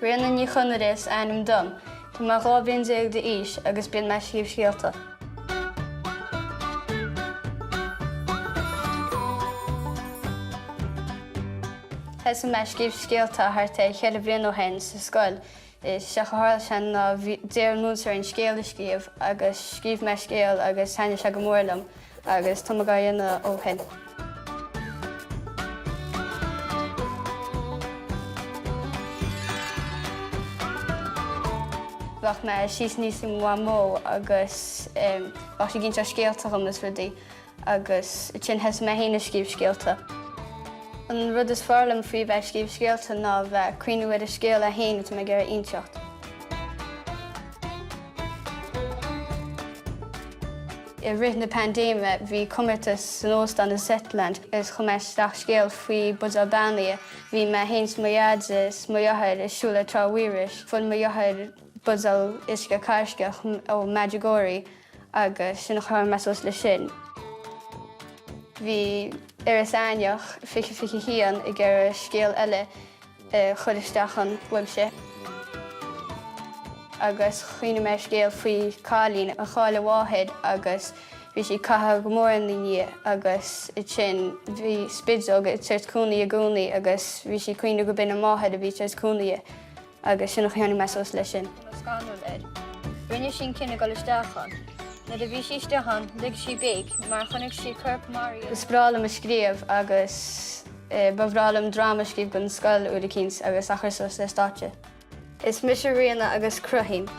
Ríona Ní Chonaire is ainm dom. Tá mé 12 bliain d'aois agus bíonn mé ag scríobh scéalta. Thosaigh mé ag scríobh scéalta thart ar cheithre bliana ó shin sa scoil. Is é a tharla sé ná d'iarr an múinteoir orainn scéal a scríobh agus scríobh mé scéal agus thaitnigh sé go mór liom agus tá mé á dhéanamh ó shin. Bheadh mé síos aníos le mo mhamó agus bheadh sí ag inseacht scéalta dhom is rudaí agus ansin thosaigh mé féin ag scríobh scéalta. An rud is fearr liom faoi bheith ag scríobh scéalta ná bheith ag cuimhniú ar an scéal é féin atá mé ag iarraidh a inseacht. I rith na paindéime bhí comórtas san óstán i Zetland agus chuir mé isteach scéal faoi buidéal beannaithe. Bhí mé féin 's mo dheaide 's mo dheartháir ag siúl ar Trá Mhaorais. Fuair mo dheartháir buidéal uisce cairsceach ó Medjugorje agus sin a chuir mé suas leis sin. Bhí Iris Aithneach 2021 ag iarraidh scéal eile a chur isteach ann uaimse agus chuimhnigh mé ar scéal faoi cailín a chaill a mháthair agus bhí sí caitheamh go mór ina ndiaidh agus ansin bhí spideog ag tabhairt cúnamh di i gcónaí agus bhí sí ag cuimhneamh go b'in a máthair a bhí ag tabhairt cúnamh di. Agus sin a tháinig mé suas leis sin. Cuma scanrúil air. Rinne sí an cinneadh dul isteach ann. Nuair a bhí sí istigh ann, lig sí béic mar chonaic sí corp maraithe. Is breá liom ag scríobh agus ba bhreá liom dráma a scríobh don scoil uair eicínt agus a chur suas ar stáitse. Is mise Ríona agus cruthaím.